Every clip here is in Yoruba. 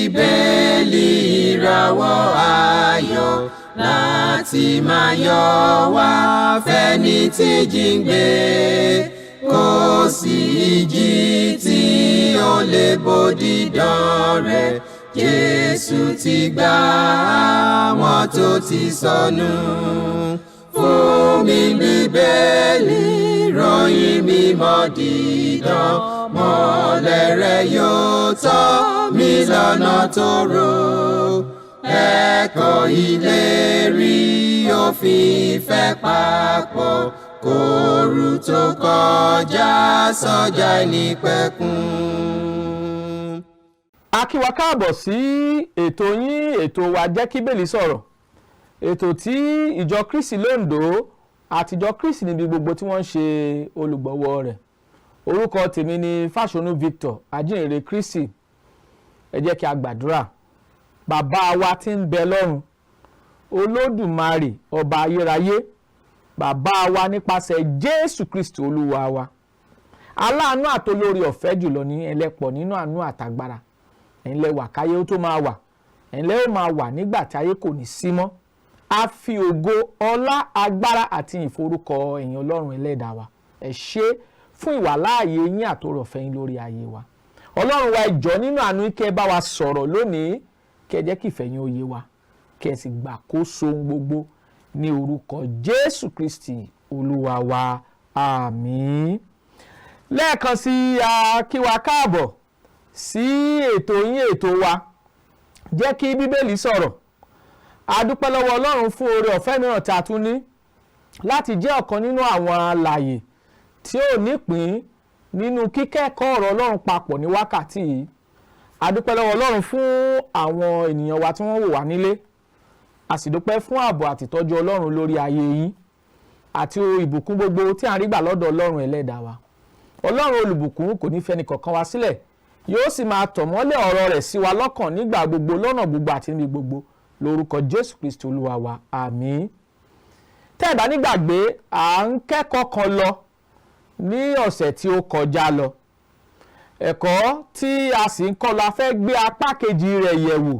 Bíbélì, ìràwọ̀ ayọ̀ láti máa yọ wá fẹ́ni tí jíǹgbé. Kò sí ìjì tí ó lè bòdì dán rẹ̀. Jésù ti gbà àwọn tó ti sọnù. Fún mi, Bíbélì, ròyìn mímọ́ dídán, mọ́lẹ̀ rẹ̀ yóò tọ́ mi lọ́nà tó rò. Ẹ̀kọ́ ìlérí òfin ìfẹ́ papọ̀ kóoru tó kọjá sọ́jà ìnípẹ̀kun. A kí wa káàbọ̀ sí ètò yín, ètò wa, Jẹ́ kí Bíbélì Sọ̀rọ̀, ètò tí Ìjọ Kristi Lóńdó àti Ìjọ Kristi níbi gbogbo tí wọ́n ń ṣe olùgbọ̀wọ́ rẹ̀. Orúkọ tèmi ni Fáṣọnù Victor, ajínrere Kristi. Ẹ jẹ́ kí a gbàdúrà. Bàbá wa tí ń bẹ lọ́run, Olódùmarè, ọba ayérayé, bàbá wa nípasẹ̀ Jésù Kristi Olúwa wa, aláàánú àtolórí ọ̀fẹ́ jùlọ ní ẹlẹ́pọ̀ nínú àánú àtàgbára, ẹ̀yin lẹ wà káyé ó tó máa wà, ẹ̀yin lẹ ó máa wà nígbà tí ayé kò ní sí mọ́. A fi ògo, ọlá, agbára àti ìforúkọ ẹ̀yin Ọlọ́run Ẹlẹ́dàá wa. Ẹ ṣé fún ìwàláàyè yín àtòrọ̀fẹ́ yín lórí ayé wa. Ọlọ́run wa, ẹ jọ̀ọ́, nínú àánú, kẹ́ bá wa sọ̀rọ̀ lónìí, kẹ́ jẹ́ kí ìfẹ́ yín ó yé wa, kẹ́ ẹ sì gbàkóso ohun gbogbo ní orúkọ Jésù Kristi Olúwa wa. Àmín. Lẹ́ẹ̀kan sí, a kí wa káàbọ̀ sí ètò yín, ètò wa, Jẹ́ kí Bíbélì Sọ̀rọ̀. A dúpẹ́ lọ́wọ́ Ọlọ́run fún oore ọ̀fẹ́ mìíràn tí a tún ní láti jẹ́ ọ̀kan nínú àwọn alààyè tí ó nípín nínú kíkẹ́kọ̀ọ́ ọ̀rọ̀ Ọlọ́run papọ̀ ní wákàtí yìí. A dúpẹ́ lọ́wọ́ Ọlọ́run fún àwọn ènìyàn wa tí wọ́n wò wá nílé. A sì dúpẹ́ fún ààbò àtìtọ́jú Ọlọ́run lórí ayé yín àti ìbùkún gbogbo tí à ń rí gbà lọ́dọ̀ Ọlọ́run Ẹlẹ́dàá wa. Ọlọ́run olùbùkún kò ní fẹ́ni kọ̀ọ̀kan wa sílẹ̀, yóò sì máa tọ̀ mọ́lẹ̀ ọ̀rọ̀ rẹ̀ sí wa lọ́kàn nígbà gbogbo, lọ́nà gbogbo àti níbi gbogbo, lórúkọ Jésù Kristi Olúwa wa. Àmín. Tẹ́ ẹ̀ bá nígbàgbé, à ń kẹ́kọ̀ọ́ kan lọ ní ọ̀sẹ̀ tí ó kọjá lọ. Ẹ̀kọ́ tí a sì ń kọ́ la fẹ́ gbé apá kejì rẹ̀ yẹ̀wò.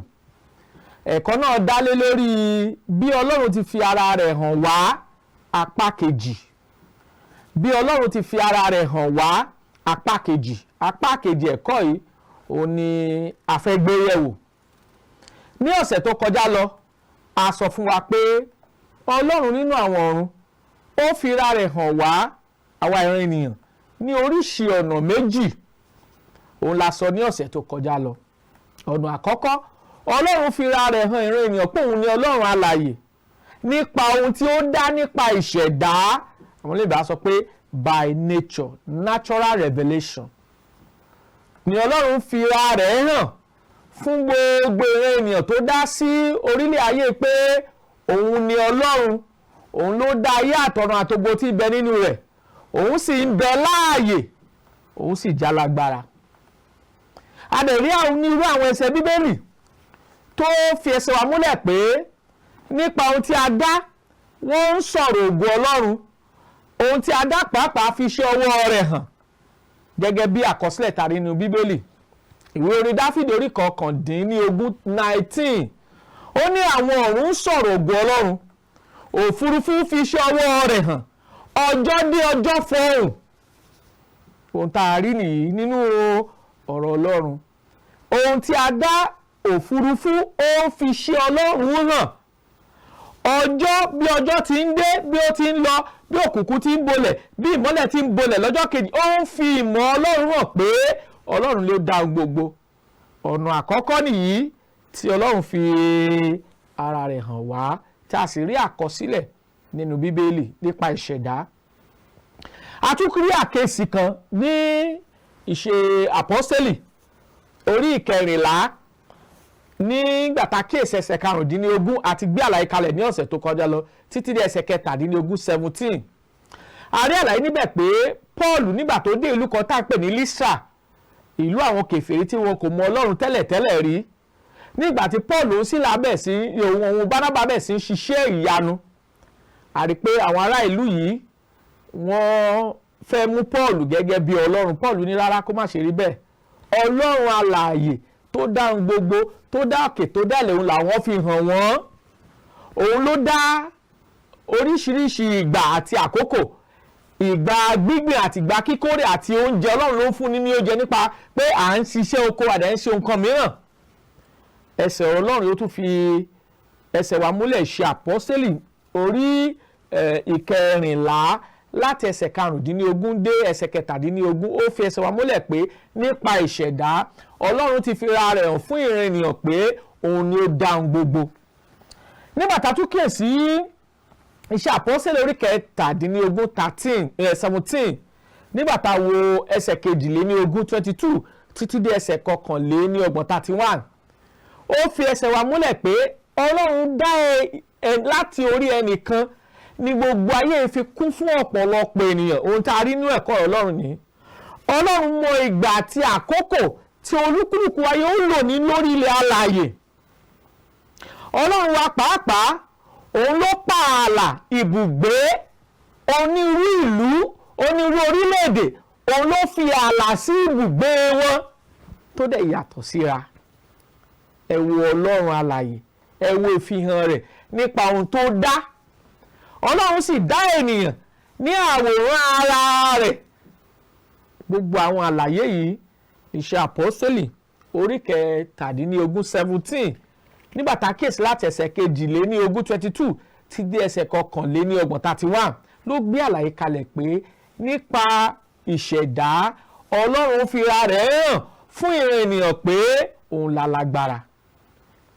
Ẹ̀kọ́ náà dálé lórí bí Ọlọ́run ti fi ara rẹ̀ hàn wá, apá kejì. Bí Ọlọ́run ti fi ara rẹ̀ hàn wá, apá kejì. Apá kejì ẹ̀kọ́ yìí òun ni a fẹ́ gbé yẹ̀wò. Ní ọ̀sẹ̀ tó kọjá lọ, a sọ fún wa pé Ọlọ́run nínú àwọn ọ̀run, ó fi ara rẹ̀ hàn wá, àwa ìran ènìyàn, ní oríṣi ọ̀nà méjì. Òun la sọ ní ọ̀sẹ̀ tó kọjá lọ. Ọ̀nà àkọ́kọ́, Ọlọ́run fi ara rẹ̀ hàn ìran ènìyàn pé òun ni Ọlọ́run alààyè nípa ohun tí ó dá, nípa ìṣẹ̀dá. Àwọn olóyìnbó sọ pé by nature, natural revelation ni Ọlọ́run fi ara rẹ̀ hàn fún gbogbo ìran ènìyàn tó dá sí orílẹ̀ ayé pé òun ni Ọlọ́run, òun ló dá ayé àtọ̀run àtògbò tí ń bẹ nínú rẹ̀, òun sì ń bẹ láàyè, òun sì jálágbára. A dẹ̀ rí àwọn onírú àwọn ẹsẹ̀ Bíbélì tó fi ẹsẹ̀ wa múlẹ̀ pé nípa ohun tí a dá, wọ́n ń sọ̀rọ̀ ògo Ọlọ́run. Ohun tí a dá pàápàá fi ṣe ọwọ́ rẹ̀ hàn, gẹ́gẹ́ bí àkọsílẹ̀ tàrí nínú Bíbélì. Ìwé orin Dáfídì orí 19, ó ní àwọn ọ̀run ń sọ̀rọ̀ ògo Ọlọ́run, òfurufú fi ṣe ọwọ́ rẹ̀ hàn, ọjọ́ dé ọjọ́ fọhùn. Ohun tá a rí nìyí nínú ọ̀rọ̀ Ọlọ́run. Ohun tí a dá, òfurufú, ó ń fi ṣe Ọlọ́run hàn. Ọjọ́, bí ọjọ́ ti ń dé, bí ó ti ń lọ, bí òkùnkùn ti ń bolẹ̀, bí ìmọ́lẹ̀ ti ń bolẹ̀ lọ́jọ́ kejì, ó ń fi ìmọ̀ Ọlọ́run hàn pé Ọlọ́run ló dá ohun gbogbo. Ọ̀nà àkọ́kọ́ nìyí tí Ọlọ́run fi ara rẹ̀ hàn wá, tí a sì rí àkọsílẹ̀ nínú Bíbélì nípa ìṣẹ̀dá. A tún rí àkíyèsí kan ní Ìṣe Àpọ́sítélì orí 14, nígbà tá a kíyèsí ẹsẹ̀ 15 àti gbé àlàyé kalẹ̀ ní ọ̀sẹ̀ tó kọjá lọ títí dé ẹsẹ̀ 17, 17. A rí àlàyé níbẹ̀ pé Paul, nígbà tó dé ìlú kan tá à ń pè ní Lystra, ìlú àwọn kèfèrí tí wọn kò mọ Ọlọ́run tẹ́lẹ̀tẹ́lẹ̀ rí, nígbà tí Paul ń sí lábẹ̀ sí òun òun Bánábà bẹ̀ sí ń ṣiṣẹ́ ìyanu, a rí pé àwọn ará ìlú yìí, wọ́n fẹ́ mú Paul gẹ́gẹ́ bí Ọlọ́run. Paul ní rárá, kó má ṣe rí bẹ́ẹ̀. Ọlọ́run alààyè tó dá ohun gbogbo, tó dá òkè, tó dá ilẹ̀, òun làwọn fi hàn wọ́n. Òun ló dá oríṣiríṣi ìgbà àti àkókò, ìgbà gbígbìn àti ìgbà kíkórè àti oúnjẹ. Ọlọ́run ló ń fúnni ní oúnjẹ nípa pé à ń ṣiṣẹ́ oko, àdá ń ṣe nǹkan mìíràn. Ẹsẹ̀ Ọlọ́run yóò tún fi ẹsẹ̀ wa múlẹ̀ ṣe Àpọ́sítélì orí 14, láti ẹsẹ̀ 15 dé ẹsẹ̀ 17. Ó fi ẹsẹ̀ wa múlẹ̀ pé nípa ìṣẹ̀dá, Ọlọ́run ti fi ra rẹ̀ hàn fún ìran ènìyàn pé òun ni ó dá ohun gbogbo. Nígbà tá a tún kíyèsí Iṣẹ́ Àpọ́sítélì orí 17, 13, 17, nígbà tá a wo ẹsẹ̀ 22, 22, títí dé ẹsẹ̀ 31, 31, ó fi ẹsẹ̀ wa múlẹ̀ pé Ọlọ́run dá ẹ láti orí ẹnìkan ní gbogbo ayé fi kún fún ọ̀pọ̀lọpọ̀ ènìyàn. Ohun tá a rí nínú ẹ̀kọ́ Ọlọ́run ní, Ọlọ́run mọ ìgbà àti àkókò tí olúkúlùkù ayé ó lò ní lórí ilẹ̀ alààyè. Ọlọ́run wa pàápàá, òun ló pààlà ibùgbé onírú ìlú, onírú orílẹ̀-èdè. Òun ló fi ààlà sí ibùgbé wọn tó dẹ̀ yàtọ̀ síra. Ẹ wo Ọlọ́run alààyè, ẹ wo ìfihàn rẹ̀ nípa ohun tó dá. Ọlọ́run sì dá ènìyàn ní àwòrán ara rẹ̀. Gbogbo àwọn àlàyé yìí, Iṣẹ́ Àpọ́sítélì orí 17, 17, nígbà tá a kíyèsí láti ẹsẹ̀ 22, 22, ti dé ẹsẹ̀ 31, 31, ló gbé àlàyé kalẹ̀ pé nípa ìṣẹ̀dá, Ọlọ́run fira rẹ̀ hàn fún ìran ènìyàn pé òun la lágbára.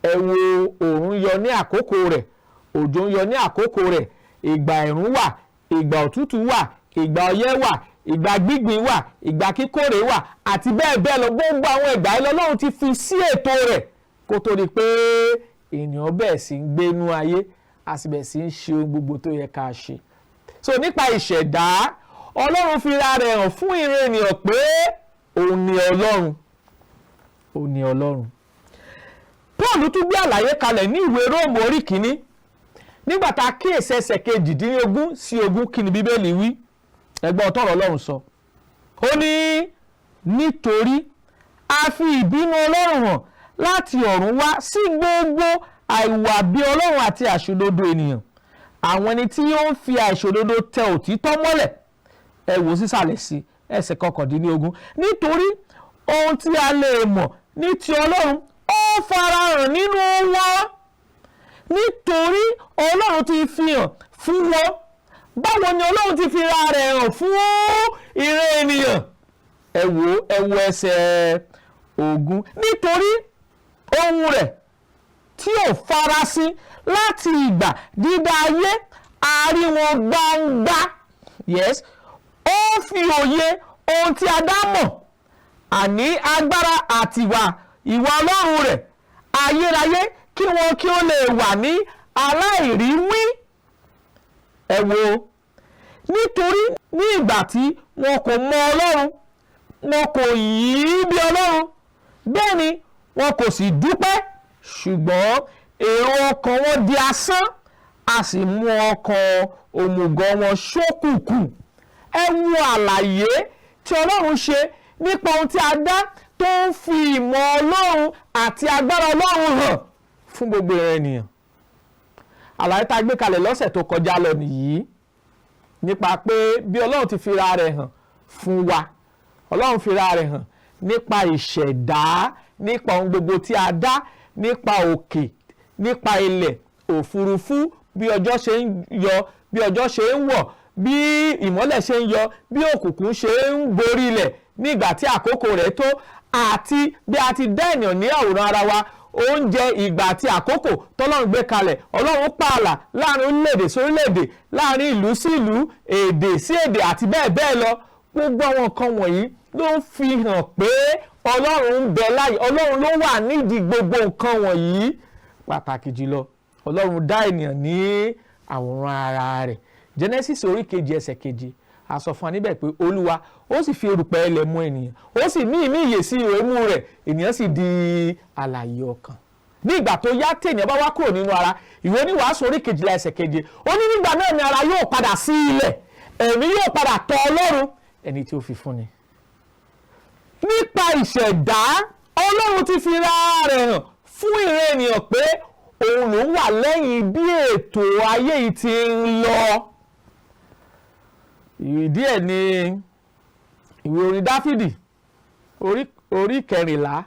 Ẹ wo, òòrùn yọ ní àkókò rẹ̀, òjò ń yọ ní àkókò rẹ̀, ìgbà ẹ̀rùn wà, ìgbà òtútù wà, ìgbà ọyẹ́ wà, ìgbà gbígbìn wà, ìgbà kíkórè wà, àti bẹ́ẹ̀ bẹ́ẹ̀ lọ. Gbogbo àwọn ìgbà yìí lọ́lọ́run ti fi sí ètò rẹ̀ kó tó di pé ènìyàn bẹ̀ẹ̀ sí ń gbénú ayé, a sì bẹ̀ sí ń ṣe ohun gbogbo tó yẹ ká ṣe. So nípa ìṣẹ̀dá, Ọlọ́run fi ra rẹ̀ hàn fún ìran ènìyàn pé òun ni Ọlọ́run, òun ni Ọlọ́run. Paul tún gbé àlàyé kalẹ̀ ní ìwé Róòmù orí 1, nígbà tá a kíyèsí ẹsẹ̀ 18 sí 20. Kí ni Bíbélì wí? Ẹgbọ́n tọ́rọ̀ Ọlọ́run sọ. Ó ní, nítorí a fi ìbínú Ọlọ́run hàn láti ọ̀run wá sí gbogbo àìwà bí Ọlọ́run àti àìṣòdodo ènìyàn, àwọn ẹni tí ó ń fi àìṣòdodo tẹ òtítọ́ mọ́lẹ̀. Ẹ wò sísàlẹ̀ sí ẹsẹ̀ 19: nítorí ohun tí a lè mọ̀ ní ti Ọlọ́run, ó farahàn nínú wọn, nítorí Ọlọ́run ti fi hàn fún wọn. Báwo ni Ọlọ́run ti fi ra rẹ̀ hàn fún ìran ènìyàn? Ẹ wò, ẹ wo ẹsẹ̀ 20: nítorí ohun rẹ̀ tí ò farasin láti ìgbà dídá ayé, a rí wọn gbangba. Yes, ó fi òye ohun tí a dá mọ̀, àní agbára àti ìwà Ọlọ́run rẹ̀ ayérayé, kí wọn kí ó lè wà ní aláìríwí. Ẹ wo, nítorí ní ìgbà tí wọn kò mọ Ọlọ́run, wọn kò yìn ín bí Ọlọ́run, bẹ́ẹ̀ ni wọn kò sì dúpẹ́, ṣùgbọ́n èrò ọkàn wọn di asán, a sì mú ọkàn òmùgọ̀ wọn ṣókùnkùn. Ẹ wo àlàyé tí Ọlọ́run ṣe nípa ohun tí a dá, tó ń fi ìmọ̀ Ọlọ́run àti agbára Ọlọ́run hàn fún gbogbo ìran ènìyàn. Àlàyé tá a gbé kalẹ̀ lọ́sẹ̀ tó kọjá lọ nìyí, nípa pé bí Ọlọ́run ti fira rẹ̀ hàn fún wa. Ọlọ́run fira rẹ̀ hàn nípa ìṣẹ̀dá, nípa ohun gbogbo tí a dá, nípa òkè, nípa ilẹ̀, òfurufú, bí ọjọ́ ṣe ń yọ, bí ọjọ́ ṣe ń wọ̀, bí ìmọ́lẹ̀ ṣe ń yọ, bí òkùnkùn ṣe ń borí ilẹ̀ nígbà tí àkókò rẹ̀ tó, àti bí a ti dá ènìyàn ní àwòrán ara wa, oúnjẹ, ìgbà àti àkókò tọ́lọ́run gbé kalẹ̀. Ọlọ́run pààlà láàrin orílẹ̀-èdè sí orílẹ̀-èdè, láàrin ìlú sí ìlú, èdè sí èdè, àti bẹ́ẹ̀ bẹ́ẹ̀ lọ. Gbogbo àwọn nǹkan wọ̀nyí ló ń fi hàn pé Ọlọ́run ń bẹ láàyè, Ọlọ́run ló wà nídìí gbogbo nǹkan wọ̀nyí. Pàtàkì jùlọ, Ọlọ́run dá ènìyàn ní àwòrán ara rẹ̀. Genesis orí 2 ẹsẹ̀ 7, a sọ fún wa níbẹ̀ pé Olúwa ó sì fi erùpẹ̀ ilẹ̀ mú ènìyàn, ó sì mí ìmí ìyè sí imú rẹ̀, ènìyàn sì di alààyè ọkàn. Ní ìgbà tó yá, tí ènìyàn bá wá kúrò nínú ara, ìwé Oníwàásù orí 12 ẹsẹ̀ 7, ó ní nígbà náà ni ara yóò padà sí ilẹ̀, ẹ̀mí yóò padà tọ̀ Ọlọ́run ẹni tí ó fi fún ni. Nípa ìṣẹ̀dá, Ọlọ́run ti fi ra rẹ̀ hàn fún ìran ènìyàn pé òun ló wà lẹ́yìn bí ètò ayé yìí ti ń lọ. Ìdí ẹ̀ ni ìwé orin Dáfídì orí 14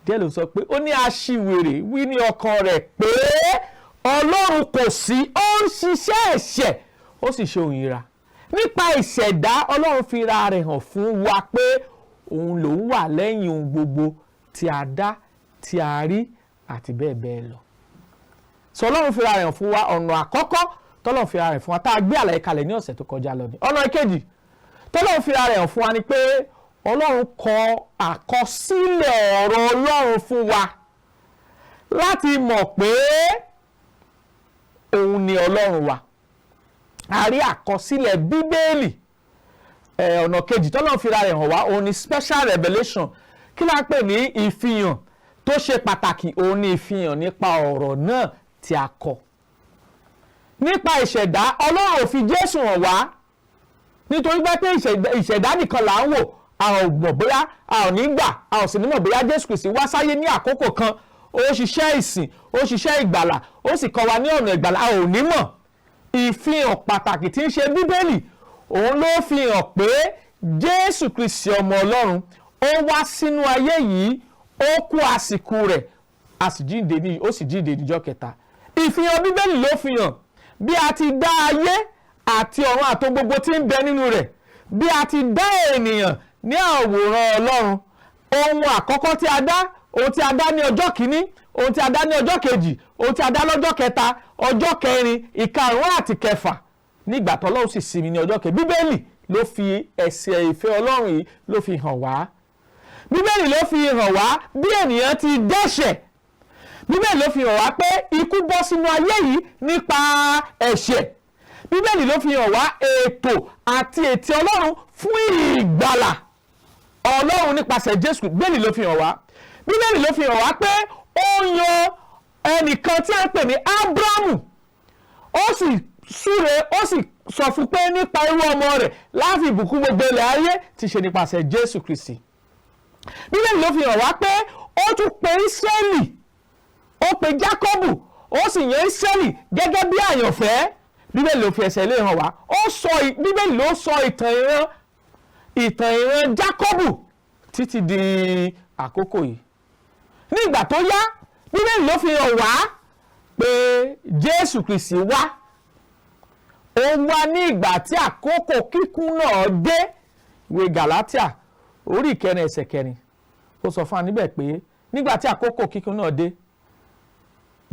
díẹ̀ ló sọ pé ó ní aṣiwèrè wí ní ọkàn rẹ̀ pé Ọlọ́run kò sí, ó ń ṣiṣẹ́ ẹ̀ṣẹ̀, ó sì ṣe òyìnbá. Nípa ìṣẹ̀dá, Ọlọ́run fi ra rẹ̀ hàn fún wa pé òun lòún wà lẹ́yìn ohun gbogbo tí a dá, tí a rí àti bẹ́ẹ̀ bẹ́ẹ̀ lọ. Sọ Ọlọ́run fi ra rẹ̀ hàn fún wa. Ọ̀nà àkọ́kọ́ tọ́lọ́run fi ra rẹ̀ fún wa tá a gbé àlàyé kalẹ̀ ní ọ̀sẹ̀ tó kọjá lọ ni. Ọ̀nà ìkejì tọ́lọ́run fi ra rẹ̀ hàn fún wa ni pé Ọlọ́run kọ àkọsílẹ̀ ọ̀rọ̀ Ọlọ́run fún wa láti mọ̀ pé òun ni Ọlọ́run wa. A rí àkọsílẹ̀ Bíbélì. Ọ̀nà kejì tọ́lọ́run fi ra rẹ̀ hàn wá, òun ni special revelation. Kí la ń pè ní ìfihàn tó ṣe pàtàkì? Òun ni ìfihàn nípa ọ̀rọ̀ náà tí a kọ. Nípa ìṣẹ̀dá, Ọlọ́run ò fi Jésù hàn wá, nítorí pé ìṣẹ̀dá nìkan là ń wò. A ò mọ̀ bóyá, a ò ní gbà, a ò sì ní mọ̀ bóyá Jésù Kristi wá sáyé ní àkókò kan, ó ṣiṣẹ́ ìsìn, ó ṣiṣẹ́ ìgbàlà, ó sì kọ́ wa ní ọ̀nà ìgbàlà. A ò ní mọ̀. Ìfihàn pàtàkì tí ń ṣe Bíbélì, òun ló fi hàn pé Jésù Kristi ọmọ Ọlọ́run, ó wá sínú ayé yìí, ó kú àsìkò rẹ̀, a sì jíǹde ní, ó sì jíǹde níjọ́ kẹta. Ìfihàn Bíbélì ló fi hàn bí a ti dá ayé àti ọ̀run àti gbogbo tí ń bẹ nínú rẹ̀, bí a ti dá ènìyàn ní àwòrán Ọlọ́run. Ohun àkọ́kọ́ tí a dá, ohun tí a dá ní ọjọ́ kìíní, ohun tí a dá ní ọjọ́ kejì, ohun tí a dá lọ́jọ́ kẹta, ọjọ́ kẹrin, ìkarùn-ún àti kẹfà, nígbà tọ́lọ́run sì sinmi ní ọjọ́ kẹ. Bíbélì ló fi ẹsẹ̀ ìfẹ́ Ọlọ́run yìí ló fi hàn wá. Bíbélì ló fi hàn wá bí ènìyàn ti dẹ́ṣẹ̀. Bíbélì ló fi hàn wá pé ikú bọ́ sínú ayé yìí nípa ẹ̀ṣẹ̀. Bíbélì ló fi hàn wá ètò àti ètè Ọlọ́run fún ìgbàlà Ọlọ́run nípasẹ̀ Jésù. Bíbélì ló fi hàn wá. Bíbélì ló fi hàn wá pé ó yan ẹnìkan tí a ń pè ní Ábúráhámù, ó sì súre, ó sì sọ fún pé nípa irú ọmọ rẹ̀ láti ìbùkún gbogbo ilẹ̀ ayé ti ṣe nípasẹ̀ Jésù Kristi. Bíbélì ló fi hàn wá pé ó tún pe Ísírẹ́lì, ó pe Jákọ́bù, ó sì yan Ísírẹ́lì gẹ́gẹ́ bí àyànfẹ́. Bíbélì ló fi ẹsẹ̀ lé hàn wá. Ó sọ, Bíbélì ló sọ ìtàn ìran Jákọ́bù títí di àkókò yìí. Nígbà tó yá, Bíbélì ló fi hàn wá pé Jésù Kristi wá. Ó wá ní ìgbà tí àkókò kíkún náà dé. Ìwé Gàlátíà orí 4 ẹsẹ̀ 4, ó sọ fún wa níbẹ̀ pé nígbà tí àkókò kíkún náà dé,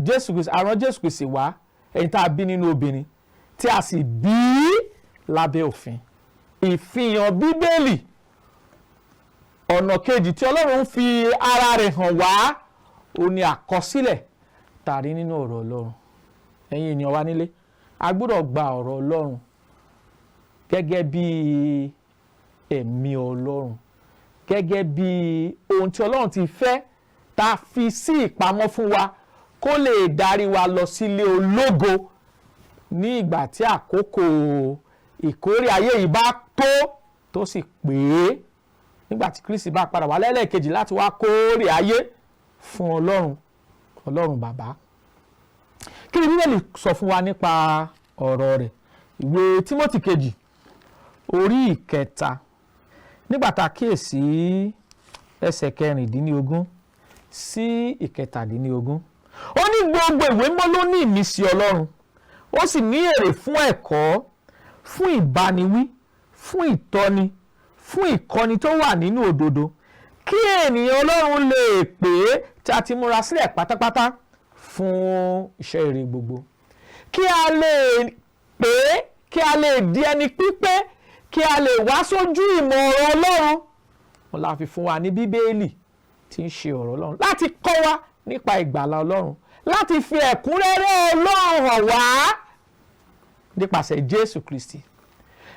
Jésù Kristi, a rán Jésù Kristi wá, ẹni tá a bí nínú obìnrin, tí a sì bí lábẹ́ òfin. Ìfihàn Bíbélì, ọ̀nà kejì tí Ọlọ́run fi ara rẹ̀ hàn wá, ó ní àkọsílẹ̀ tàrí nínú ọ̀rọ̀ Ọlọ́run. Ẹ̀yin ènìyàn wa nílé, a gbọ́dọ̀ gba ọ̀rọ̀ Ọlọ́run gẹ́gẹ́ bí ẹ̀mí Ọlọ́run, gẹ́gẹ́ bí ohun tí Ọlọ́run ti fẹ́ tá a fi sí ìpamọ́ fún wa kó lè darí wa lọ sílé ológo ní ìgbà tí àkókò ìkórè ayé yìí bá tó, tó sì pé, nígbà tí Kristi bá padà wá lẹ́lẹ́kejì láti wá kórè ayé fún Ọlọ́run, Ọlọ́run Bàbá. Kí ni Bíbélì sọ fún wa nípa ọ̀rọ̀ rẹ̀? Ìwé Tímótì kejì orí 3, nígbà tá a kíyèsí ẹsẹ̀ 16 sí 17, ó ní gbogbo ìwé mímọ́ ló ní ìmísí Ọlọ́run, ó sì ní èrè fún ẹ̀kọ́, fún ìbániwí, fún ìtọ́ni, fún ìkọ́ni tó wà nínú òdodo, kí ènìyàn Ọlọ́run lè pé, tí a ti múra sílẹ̀ pátápátá fún iṣẹ́ rere gbogbo. Kí a lè pé, kí a lè di ẹni pípé, kí a lè wá sójú ìmọ̀ ọ̀rọ̀ Ọlọ́run, wọn la fi fún wa ní Bíbélì tí ń ṣe ọ̀rọ̀ Ọlọ́run, láti kọ́ wa nípa ìgbàlà Ọlọ́run, láti fi ẹ̀kúnrẹ́rẹ́ Ọlọ́run hàn wá nípasẹ̀ Jésù Kristi.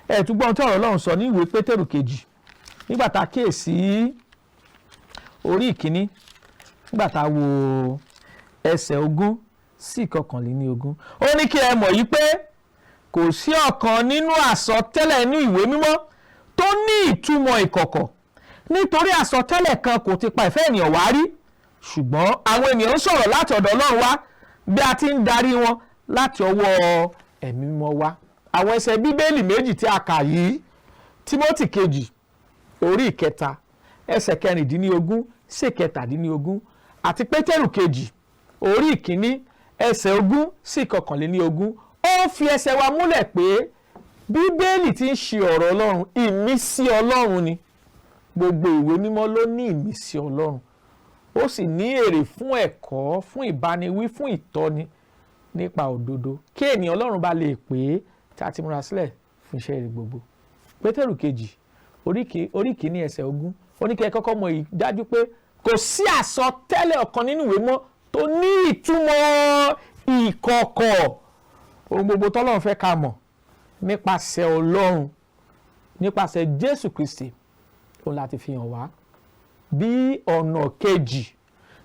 Ẹ̀ tún gbọ́n tí ọ̀rọ̀ Ọlọ́run sọ ní ìwé Pétérù kejì, nígbà tá a kíyèsí orí 1, nígbà tá a wo ẹsẹ̀ 20 sí 21, ó ní kí ẹ mọ̀ yí pé kò sí ọ̀kan nínú àsọtẹ́lẹ̀ inú ìwé mímọ́ tó ní ìtumọ̀ ìkọ̀kọ̀. Nítorí àsọtẹ́lẹ̀ kan kò ti pa ìfẹ́ ènìyàn wá rí, ṣùgbọ́n àwọn ènìyàn ń sọ̀rọ̀ láti ọ̀dọ̀ Ọlọ́run wá bí a ti ń darí wọn láti ọwọ́ Ẹ̀mí Mímọ́ wá. Àwọn ẹsẹ̀ Bíbélì méjì tí a kà yìí, Tímótì kejì orí 3 ẹsẹ̀ 16 sí 17, àti Pétérù kejì orí 1 ẹsẹ̀ 20 sí 21, ó fi ẹsẹ̀ wa múlẹ̀ pé Bíbélì tí ń ṣe ọ̀rọ̀ Ọlọ́run, ìmísí Ọlọ́run ni. Gbogbo ìwé mímọ́ ló ní ìmísí Ọlọ́run, ó sì ní èrè fún ẹ̀kọ́, fún ìbániwí, fún ìtọ́ni nípa òdodo, kí ènìyàn Ọlọ́run bá lè pé tí a ti múra sílẹ̀ fún iṣẹ́ rere gbogbo. Pétérù kejì orí 1 ẹsẹ̀ 20, ó ní kí ẹ kọ́kọ́ mọ̀ dájú pé kò sí àsọtẹ́lẹ̀ ọ̀kan nínú ìwé mọ́ tó ní ìtumọ̀ ìkọ̀kọ̀. Ohun gbogbo tọ́lọ́run fẹ́ ká mọ̀ nípasẹ̀ Ọlọ́run, nípasẹ̀ Jésù Kristi, òun láti fi hàn wá. Bí ọ̀nà kejì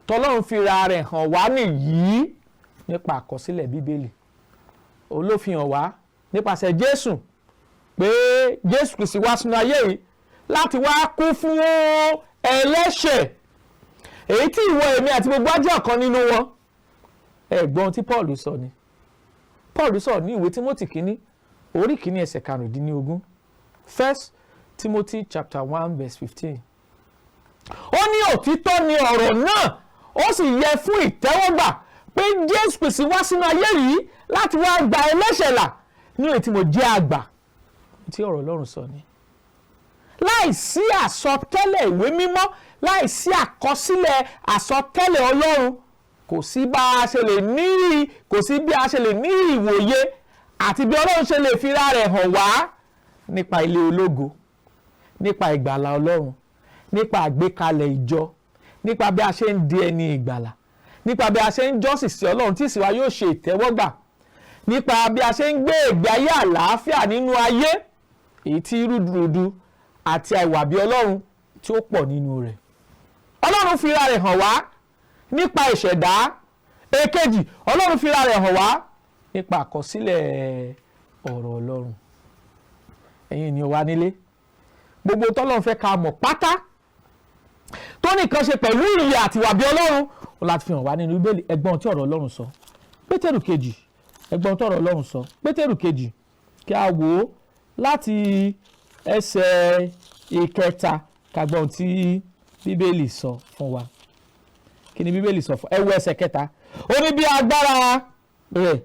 tọ́lọ́run fi ra rẹ̀ hàn wá nìyí, nípa àkọsílẹ̀ Bíbélì. Òun ló fi hàn wá nípasẹ̀ Jésù pé Jésù Kristi wá sínú ayé yìí láti wá kú fún ẹlẹ́ṣẹ̀, èyí tí ìwọ, èmi àti gbogbo wa jẹ́ ọ̀kan nínú wọn. Ẹ̀gbọ́n tí Paul sọ ni. Paul sọ ní ìwé Timothy kínní orí 1 ẹsẹ̀ 15, First Timothy chapter 1 verse 15. Ó ní òtítọ́ ni ọ̀rọ̀ náà, ó sì yẹ fún ìtẹ́wọ́gbà pé Jésù Kristi wá sínú ayé yìí láti wá gba ẹlẹ́ṣẹ̀ là, ní èyí tí mo jẹ́ àgbà. Tí ọ̀rọ̀ Ọlọ́run sọ ni. Láìsí àsọtẹ́lẹ̀ ìwé mímọ́, láìsí àkọsílẹ̀ àsọtẹ́lẹ̀ Ọlọ́run, kò sí bá a ṣe lè ní, kò sí bí a ṣe lè ní ìwòye àti bí Ọlọ́run ṣe lè fira rẹ̀ hàn wá nípa ilé ológo, nípa ìgbàlà Ọlọ́run, nípa àgbékalẹ̀ ìjọ, nípa bí a ṣe ń di ẹni ìgbàlà, nípa bí a ṣe ń jọ́sìn sí Ọlọ́run tí ìsìn wa yóò ṣe ìtẹ́wọ́gbà, nípa bí a ṣe ń gbé ìgbé ayé àlàáfíà nínú ayé èyí tí rúdurùdu àti àìwà bí Ọlọ́run tí ó pọ̀ nínú rẹ̀. Ọlọ́run fira rẹ̀ hàn wá nípa ìṣẹ̀dá. Èkejì, Ọlọ́run fira rẹ̀ hàn wá nípa àkọsílẹ̀ ọ̀rọ̀ Ọlọ́run. Ẹ̀yin ènìyàn wa nílé, gbogbo tọ́lọ́run fẹ́ ká mọ̀ pátá tó nìkan ṣe pẹ̀lú ìyè àti ìwà bí Ọlọ́run, ó láti fi hàn wá nínú Bíbélì. Ẹgbọ́n tí ọ̀rọ̀ Ọlọ́run sọ. Pétérù kejì, ẹgbọ́n tí ọ̀rọ̀ Ọlọ́run sọ. Pétérù kejì, kí a wò ó láti ẹsẹ̀ 3, ká gbọ́ ohun tí Bíbélì sọ fún wa. Kí ni Bíbélì sọ fún? Ẹ wo ẹsẹ̀ 3. Ó ní bí agbára rẹ̀,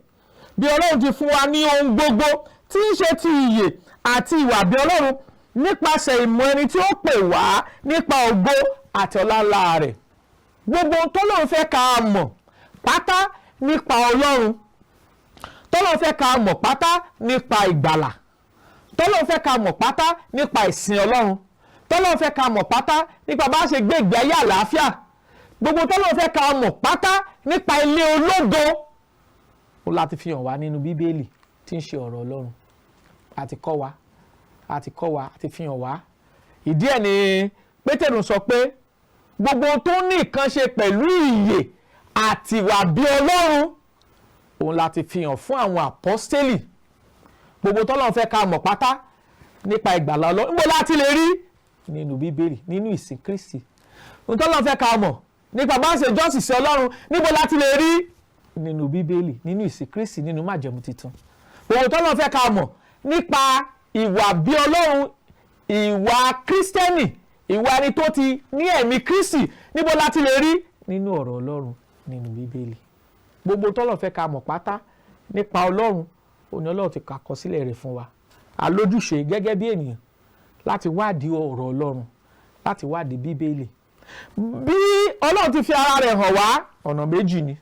bí Ọlọ́run ti fún wa ní ohun gbogbo tí ń ṣe ti ìyè àti ìwà bí Ọlọ́run nípasẹ̀ ìmọ̀ ẹni tí ó pè wá nípa ògo àti ọlá ńlá rẹ̀. Gbogbo ohun tọ́lọ́run fẹ́ ká mọ̀ pátá nípa Ọlọ́run, tọ́lọ́run fẹ́ ká mọ̀ pátá nípa ìgbàlà, tọ́lọ́run fẹ́ ká mọ̀ pátá nípa ìsìn Ọlọ́run, tọ́lọ́run fẹ́ ká mọ̀ pátá nípa bá a ṣe gbé ìgbé ayé àlàáfíà, gbogbo tọ́lọ́run fẹ́ ká mọ̀ pátá nípa ilé ológo, ó láti fi hàn wá nínú Bíbélì tí ń ṣe ọ̀rọ̀ Ọlọ́run. Àti kọ́ wa, àti kọ́ wa, àti fi hàn wá. Ìdí ẹ̀ ni Pétérù sọ pé gbogbo tó ní nǹkan ṣe pẹ̀lú ìyè àti ìwà bí Ọlọ́run, òun láti fi hàn fún àwọn àpọ́stélì. Gbogbo tọ́lọ́run fẹ́ ká mọ̀ pátá nípa ìgbàlà Ọlọ́run, níbo láti lè rí? Nínú Bíbélì, nínú ìsìn Kristi. Ohun tọ́lọ́run fẹ́ ká mọ̀ nípa bá ń ṣe jọ́sìn sí Ọlọ́run, níbo láti lè rí? Nínú Bíbélì, nínú ìsìn Kristi, nínú májẹ̀mú titun. Gbogbo tọ́lọ́run fẹ́ ká mọ̀ nípa ìwà bí Ọlọ́run, ìwà Kírísítẹ́nì, ìwà ẹni tó ti ní ẹ̀mí Kristi, níbo láti lè rí? Nínú ọ̀rọ̀ Ọlọ́run, nínú Bíbélì. Gbogbo tọ́lọ́run fẹ́ ká mọ̀ pátá nípa Ọlọ́run, òní Ọlọ́run ti kàkọsílẹ̀ rẹ̀ fún wa. Alójúṣe gẹ́gẹ́ bí ènìyàn láti wádìí ọ̀rọ̀ Ọlọ́run, láti wádìí Bíbélì. Bí Ọlọ́run ti fi ara rẹ̀ hàn wá, ọ̀nà méjì ni.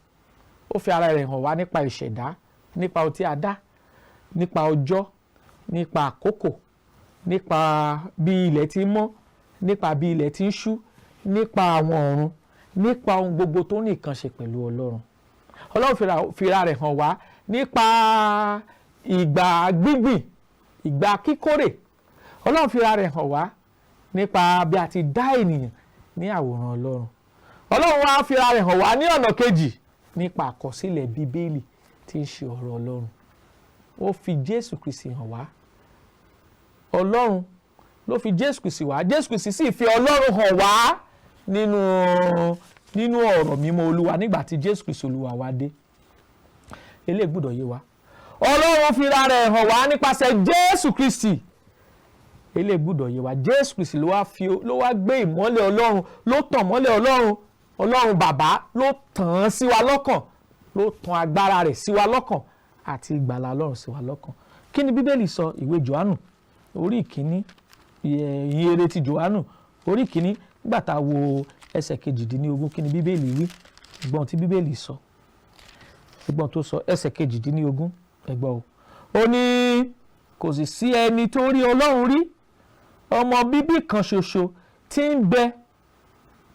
Ó fi ara rẹ̀ hàn wá nípa ìṣẹ̀dá, nípa ohun tí a dá, nípa ọjọ́, nípa àkókò, nípa bí ilẹ̀ ti ń mọ́, nípa bí ilẹ̀ ti ń ṣú, nípa àwọn ọ̀run, nípa ohun gbogbo tó ní nǹkan ṣe pẹ̀lú Ọlọ́run. Ọlọ́run fira rẹ̀ hàn wá nípa ìgbà gbígbìn, ìgbà kíkórè. Ọlọ́run fira rẹ̀ hàn wá nípa bí a ti dá ènìyàn ní àwòrán Ọlọ́run. Ọlọ́run wá fira rẹ̀ hàn wá ní ọ̀nà kejì nípa àkọsílẹ̀ Bíbélì tí ń ṣe ọ̀rọ̀ Ọlọ́run. Ó fi Jésù Kristi hàn wá. Ọlọ́run ló fi Jésù Kristi wá. Jésù Kristi sì fi Ọlọ́run hàn wá nínú ọ̀rọ̀ mímọ́ Olúwa nígbà tí Jésù Kristi Olúwa wá dé. Eléyìí gbọ́dọ̀ yé wa. Ọlọ́run fira rẹ̀ hàn wá nípasẹ̀ Jésù Kristi. Eléyìí gbọ́dọ̀ yé wa. Jésù Kristi ló wá gbé ìmọ́lẹ̀ Ọlọ́run, ló tàn mọ́lẹ̀ Ọlọ́run, Ọlọ́run bàbá ló tàn án sí wa lọ́kàn, ló tàn agbára rẹ̀ sí wa lọ́kàn àti ìgbàlà Ọlọ́run sí wa lọ́kàn. Kí ni Bíbélì sọ? Ìwé Jòhánù orí ìkíní, ìyìnrere ti Jòhánù orí ìkíní, nígbà tá a wo ẹsẹ̀ 18, kí ni Bíbélì wí? Gbọ́n tí Bíbélì sọ, ẹgbọ́n tó sọ, ẹsẹ̀ 18, ẹgbọ́n o. Ó ní kò sì sí ẹni tó rí Ọlọ́run rí, ọmọ bíbí kan ṣoṣo tí ń bẹ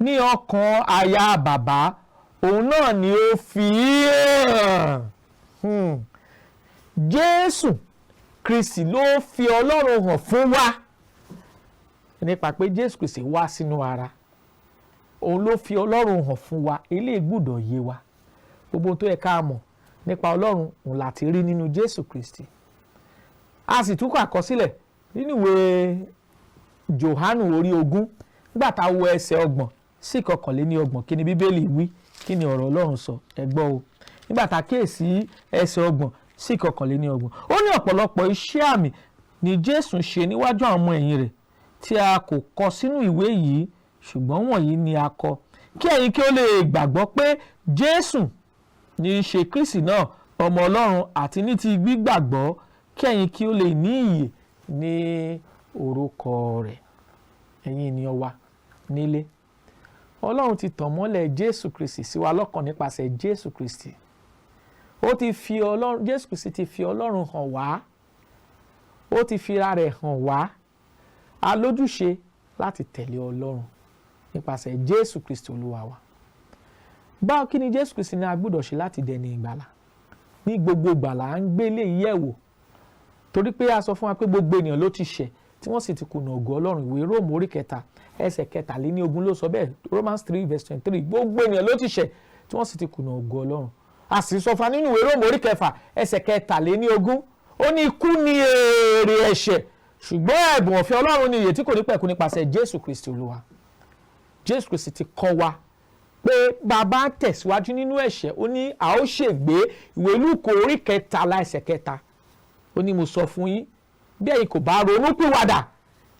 ní ọkàn àyà bàbá, òun náà ni ó fi hàn. Jésù Kristi ló fi Ọlọ́run hàn fún wa nípa pé Jésù Kristi wá sínú ara, òun ló fi Ọlọ́run hàn fún wa. Eléyìí gbọ́dọ̀ yé wa. Gbogbo ohun tó yẹ ká mọ̀ nípa Ọlọ́run òun láti rí nínú Jésù Kristi. A sì tún kọ àkọsílẹ̀ nínú ìwé Jòhánù orí 20, nígbà tá a wo ẹsẹ̀ 30 sí 31, kí ni Bíbélì wí? Kí ni ọ̀rọ̀ Ọlọ́run sọ? Ẹ gbọ́ o. Nígbà tá a kíyèsí ẹsẹ̀ 30 sí 31, ó ní ọ̀pọ̀lọpọ̀ iṣẹ́ àmì ni Jésù ṣe níwájú àwọn ọmọ ẹ̀yìn rẹ̀ tí a kò kọ sínú ìwé yìí, ṣùgbọ́n wọ̀nyí ni a kọ kí ẹ̀yin kí ó lè gbàgbọ́ pé Jésù ní í ṣe Kristi náà, ọmọ Ọlọ́run, àti ní ti gbígbàgbọ́ kí ẹ̀yin kí ó lè ní ìyè ní orúkọ rẹ̀. Ẹ̀yin ènìyàn wa nílé, Ọlọ́run ti tàn mọ́lẹ̀ Jésù Kristi sí wa lọ́kàn nípasẹ̀ Jésù Kristi. Ó ti fi Ọlọ́run, Jésù Kristi ti fi Ọlọ́run hàn wá, ó ti fi ara rẹ̀ hàn wá. A lójúṣe láti tẹ̀lé Ọlọ́run nípasẹ̀ Jésù Kristi Olúwa wa. Báwo kí ni Jésù Kristi ní a gbọ́dọ̀ ṣe láti dẹni ìgbàlà? Ní gbogbo ìgbàlà à ń gbé lè yẹ̀wò, torí pé a sọ fún wa pé gbogbo ènìyàn ló ti ṣẹ̀ tí wọ́n sì ti kùnà ògo Ọlọ́run. Ìwé Róòmù orí 3 ẹsẹ̀ 23 ló sọ bẹ́ẹ̀, Romans 3 verse 23. Gbogbo ènìyàn ló ti ṣẹ̀ tí wọ́n sì ti kùnà ògo Ọlọ́run. A sì sọ fún wa nínú ìwé Róòmù orí 6 ẹsẹ̀ 23, ó ní ikú ni èrè ẹ̀ṣẹ̀, ṣùgbọ́n ẹ̀bùn ọ̀fẹ́ Ọlọ́run ni ìyè tí kò ní pẹ̀kun nípasẹ̀ Jésù Kristi Olúwa. Jésù Kristi ti kọ́ wa pé bàbá tẹ̀síwájú nínú ẹ̀ṣẹ̀, ó ní a ó ṣègbé. Ìwé Lúùkù orí 13 ẹsẹ̀ 3, ó ní mo sọ fún yín, bí ẹ̀yin kò bá ronúpìwàdà,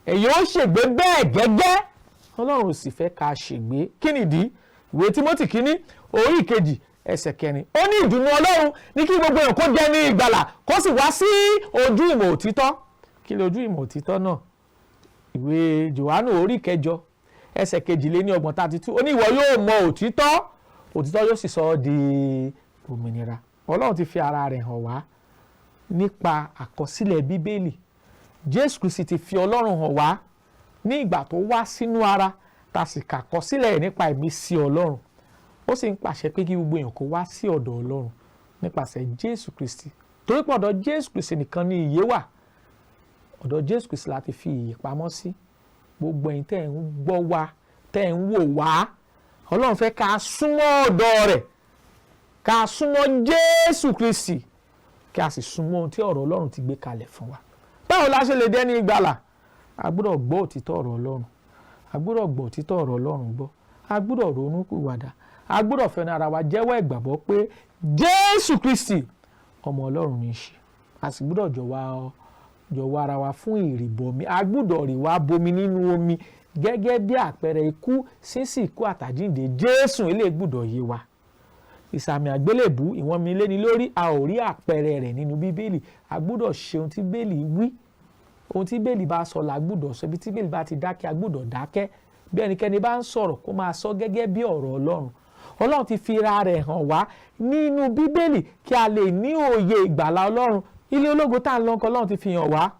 ẹ̀yin ó ṣègbé bẹ́ẹ̀ gẹ́gẹ́. Ọlọ́run ò sì fẹ́ ká ṣègbé. Kí nìdí? Ìwé Tímótì kínní orí 2 ẹsẹ̀ 4, ó ní ìdùnnú Ọlọ́run ní kí gbogbo èèyàn kó jẹ́ ní ìgbàlà, kó sì wá sí ojú ìmọ̀ òtítọ́. Kí ni ojú ìmọ̀ òtítọ́ náà? Ìwé Jòhánù orí 8 ẹsẹ̀ 32, 32, ó ní ìwọ yóò mọ òtítọ́, òtítọ́ yóò sì sọ ọ́ di òmìnira. Ọlọ́run ti fi ara rẹ̀ hàn wá nípa àkọsílẹ̀ Bíbélì. Jésù Kristi ti fi Ọlọ́run hàn wá ní ìgbà tó wá sínú ara, tá a sì kàkọsílẹ̀ nípa ìmísí Ọlọ́run. Ó sì ń pàṣẹ pé kí gbogbo èèyàn kó wá sí ọ̀dọ̀ Ọlọ́run nípasẹ̀ Jésù Kristi, torí pé ọ̀dọ̀ Jésù Kristi nìkan ni ìyè wà. Ọ̀dọ̀ Jésù Kristi la ti fi ìyè pamọ́ sí. Gbogbo ẹ̀yin tẹ́ ẹ̀ ń gbọ́ wa, tẹ́ ẹ̀ ń wò wá, Ọlọ́run fẹ́ ká súnmọ́ ọ̀dọ̀ rẹ̀, ká súnmọ́ Jésù Kristi, kí a sì súnmọ́ ohun tí ọ̀rọ̀ Ọlọ́run ti gbé kalẹ̀ fún wa. Báwo la ṣe lè dẹ́ni ìgbàlà? A gbọ́dọ̀ gbọ́ òtítọ́ ọ̀rọ̀ Ọlọ́run, a gbọ́dọ̀ gbọ́ òtítọ́ ọ̀rọ̀ Ọlọ́run gbọ́, a gbọ́dọ̀ ronú pìwàdà, a gbọ́dọ̀ fẹ́nu ara wa jẹ́wọ́ ìgbàgbọ́ pé Jésù Kristi ọmọ Ọlọ́run ní í ṣe. A sì gbọ́dọ̀ jọ̀wọ́ ara wa fún ìrìbọmi. A gbọ́dọ̀ rì wá bomi nínú omi gẹ́gẹ́ bí àpẹẹrẹ ikú sínsìn, ikú àtàjíǹde Jésù. Eléyìí gbọ́dọ̀ yé wa. Ìsàmì àgbélébù, ìwọ̀n mi léni lórí, a ò rí àpẹẹrẹ rẹ̀ nínú Bíbélì. A gbọ́dọ̀ ṣe ohun tí Bíbélì wí. Ohun tí Bíbélì bá sọ la gbọ́dọ̀ sọ. Ibi tí Bíbélì bá ti dákẹ́, a gbọ́dọ̀ dákẹ́. Bí ẹnikẹ́ni bá ń sọ̀rọ̀, kó máa sọ gẹ́gẹ́ bí ọ̀rọ̀ Ọlọ́run. Ọlọ́run ti fi ra rẹ̀ hàn wá nínú Bíbélì kí a lè ní òye ìgbàlà Ọlọ́run. Ilé ológo tá à ń lọ nǹkan, Ọlọ́run ti fi hàn wá.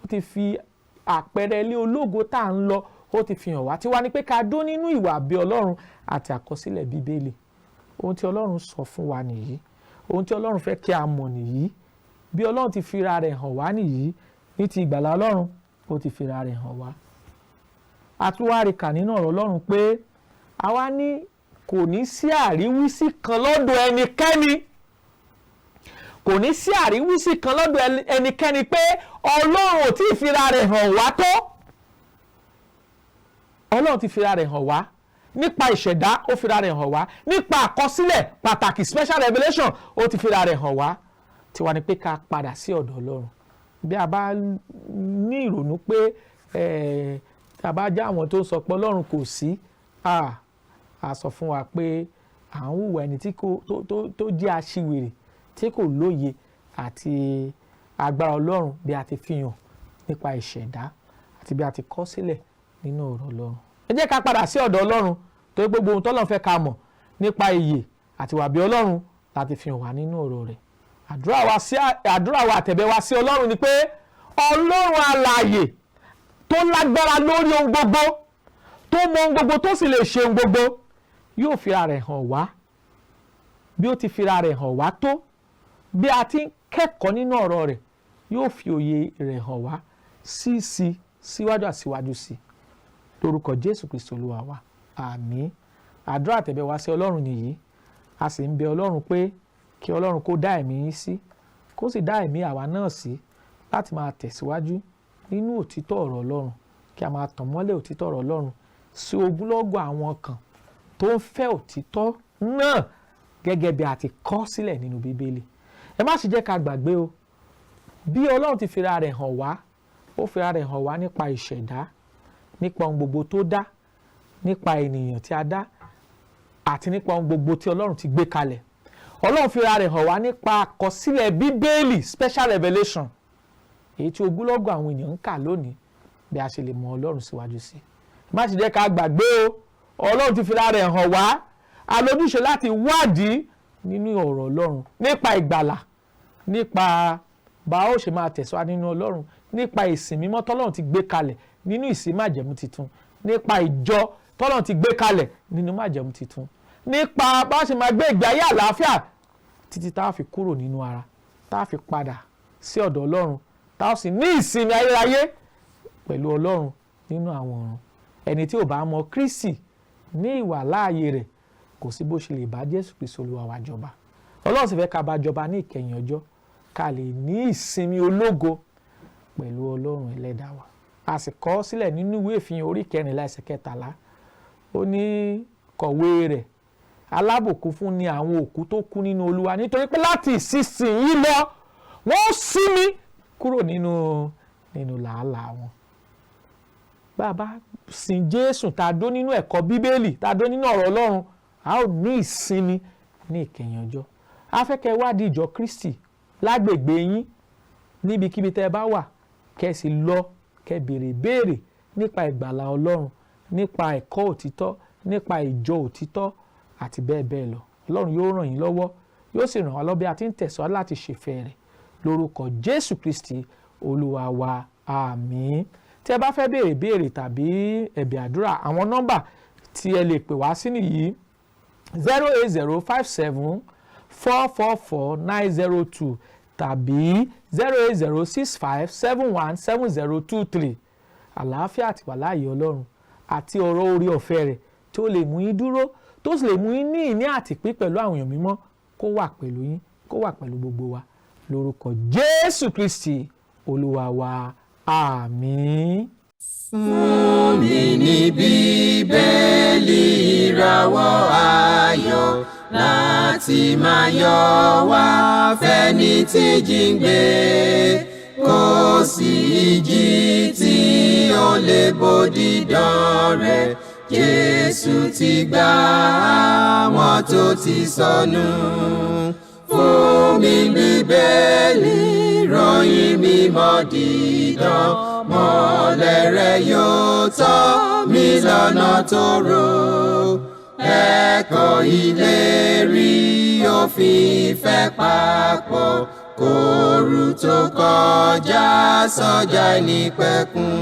Ó ti fi àpẹẹrẹ ilé ológo tá à ń lọ, ó ti fi hàn wá. Tiwa ni pé ká dó nínú ìwà bí Ọlọ́run àti àkọsílẹ̀ Bíbélì. Ohun tí Ọlọ́run sọ fún wa nìyí. Ohun tí Ọlọ́run fẹ́ kí a mọ̀ nìyí. Bí Ọlọ́run ti fi ra rẹ̀ hàn wá nìyí. Ní ti ìgbàlà Ọlọ́run, ó ti fi ra rẹ̀ hàn wá. A tún wá rí kà nínú ọ̀rọ̀ Ọlọ́run pé àwa ní kò ní sí àríwísí kan lọ́dọ̀ ẹnikẹ́ni, kò ní sí àríwísí kan lọ́dọ̀ ẹnikẹ́ni pé Ọlọ́run ò tí ì fira rẹ̀ hàn wá tó. Ọlọ́run ti fira rẹ̀ hàn wá nípa ìṣẹ̀dá, ó fira rẹ̀ hàn wá nípa àkọsílẹ̀ pàtàkì, special revelation, ó ti fira rẹ̀ hàn wá. Tiwa ni pé ká padà sí ọ̀dọ̀ Ọlọ́run. Bí a bá ní ìrònú pé tá a bá já àwọn tó ń sọ pé Ọlọ́run kò sí, a sọ fún wa pé à ń hùwà ẹni tí kò tó jẹ́ aṣiwèrè, tí kò lóye àti agbára Ọlọ́run bí a ti fi hàn nípa ìṣẹ̀dá àti bí a ti kọ sílẹ̀ nínú ọ̀rọ̀ Ọlọ́run. Ẹ jẹ́ ká padà sí ọ̀dọ̀ Ọlọ́run, torí gbogbo ohun tọ́lọ́run fẹ́ ká mọ̀ nípa ìyè àti ìwà bí Ọlọ́run láti fi hàn wá nínú ọ̀rọ̀ rẹ̀. Àdúrà wa àtẹ̀bẹ̀ wa sí Ọlọ́run ni pé Ọlọ́run alààyè tó lágbára lórí ohun gbogbo, tó mọ ohun gbogbo, tó sì lè ṣe ohun gbogbo, yóò fira rẹ̀ hàn wá bí ó ti fira rẹ̀ hàn wá tó bí a ti ń kẹ́kọ̀ọ́ nínú ọ̀rọ̀ rẹ̀. Yóò fi òye rẹ̀ hàn wá sí síwájú àsíwájú sí, lórúkọ Jésù Kristi Olúwa wa, àmín. Àdúrà àtẹ̀bẹ̀ wa sí Ọlọ́run nìyí. A sì ń bẹ Ọlọ́run pé kí Ọlọ́run kó dá ẹ̀mí yín sí, kó sì dá ẹ̀mí àwa náà sí láti máa tẹ̀síwájú nínú òtítọ́ ọ̀rọ̀ Ọlọ́run, kí a máa tàn mọ́lẹ̀ òtítọ́ ọ̀rọ̀ Ọlọ́run sí ogúnlọ́gọ̀ àwọn kan tó ń fẹ́ òtítọ́ náà gẹ́gẹ́ bí a ti kọ sílẹ̀ nínú Bíbélì. Ẹ má sì jẹ́ ká gbàgbé o, bí Ọlọ́run ti fira rẹ̀ hàn wá, ó fira rẹ̀ hàn wá nípa ìṣẹ̀dá, nípa ohun gbogbo tó dá, nípa ènìyàn tí a dá, àti nípa ohun gbogbo tí Ọlọ́run ti gbé kalẹ̀. Ọlọ́run fira rẹ̀ hàn wá nípa àkọsílẹ̀ Bíbélì, special revelation, èyí tí ogúnlọ́gọ̀ àwọn èèyàn ń kà lónìí, bí a ṣe lè mọ Ọlọ́run síwájú sí i. Má sì jẹ́ ká gbàgbé o, Ọlọ́run ti fira rẹ̀ hàn wá. A lójúṣe láti wádìí nínú ọ̀rọ̀ Ọlọ́run nípa ìgbàlà, nípa bá ó ṣe máa tẹ̀síwájú nínú Ọlọ́run, nípa ìsìn mímọ́ tọ́lọ́run ti gbé kalẹ̀ nínú ìsìn májẹ̀mú titun, nípa ìjọ tọ́lọ́run ti gbé kalẹ̀ nínú májẹ̀mú titun, nípa bá ṣe máa gbé ìgbé ayé àlàáfíà títí tá a fi kúrò nínú ara, tá a fi padà sí ọ̀dọ̀ Ọlọ́run, tá a sì ní ìsinmi ayérayé pẹ̀lú Ọlọ́run nínú àwọn ọ̀run. Ẹni tí ò bá mọ Kristi ní ìwà láàyè rẹ̀, kò sí bó ṣe lè bá Jésù Kristi Olúwa wa jọba. Ọlọ́run sì fẹ́ ká bá jọba ní ìkẹyìn ọjọ́, ká lè ní ìsinmi ológo pẹ̀lú Ọlọ́run Ẹlẹ́dàá wa. A sì kọ sílẹ̀ nínú ìwé Ìfihàn orí 14 ẹsẹ̀ 13. Ó ní, "Kọ̀wé rẹ̀, alábùkún fún ni àwọn òkú tó kú nínú Olúwa, nítorí pé láti ìsinsìnyí lọ, wọ́n sinmi kúrò nínú làálàá wọn." Bá a bá sin Jésù, tá a dó nínú ẹ̀kọ́ Bíbélì, tá a dó nínú ọ̀rọ̀ Ọlọ́run, a ó ní ìsinmi ní ìkẹyìn ọjọ́. A fẹ́ kẹ́ wádìí ìjọ Kristi lágbègbè yín, níbikíbi tẹ́ ẹ bá wà, kẹ́ ẹ sì lọ, kẹ́ béèrè béèrè nípa ìgbàlà Ọlọ́run, nípa ẹ̀kọ́ òtítọ́, nípa ìjọ òtítọ́ àti bẹ́ẹ̀ bẹ́ẹ̀ lọ. Ọlọ́run yóò ràn yín lọ́wọ́, yóò sì ràn wá lọ́wọ́ bí a ti ń tẹ̀síwájú láti ṣèfẹ́ rẹ̀, lórúkọ Jésù Kristi Olúwa wa, àmín. Tí ẹ bá fẹ́ béèrè béèrè tàbí ẹ̀bẹ̀ àdúrà, àwọn nọ́mbà tí ẹ lè pè wá sí nìyí: 08057444902 tàbí 08065717023. Àlàáfíà àti wàláàyè Ọlọ́run àti ọ̀rọ̀ orí ọ̀fẹ́ rẹ̀ tí ó lè mú yín dúró, tó sì lè mú yín ní ìní àtìpín pẹ̀lú àwọn èèyàn mímọ́, kó wà pẹ̀lú yín, kó wà pẹ̀lú gbogbo wa, lórúkọ Jésù Kristi Olúwa wa, àmín. Fún mi ní Bíbélì, ìràwọ̀ ayọ̀ láti máa yọ wá fẹ́ni tí jíǹgbé. Kò sí ìjì tí ó lè bòdì dán rẹ̀. Jésù ti gbà àwọn tó ti sọnù. Fún mi Bíbélì, ròyìn mímọ́ dídán, mọ́lẹ̀ rẹ̀ yóò tọ́ mi lọ́nà tó rò. Ẹ̀kọ́ ìlérí òfin ìfẹ́ papọ̀, kóòrù tó kọjá sọ́jà ìnípẹ̀kun.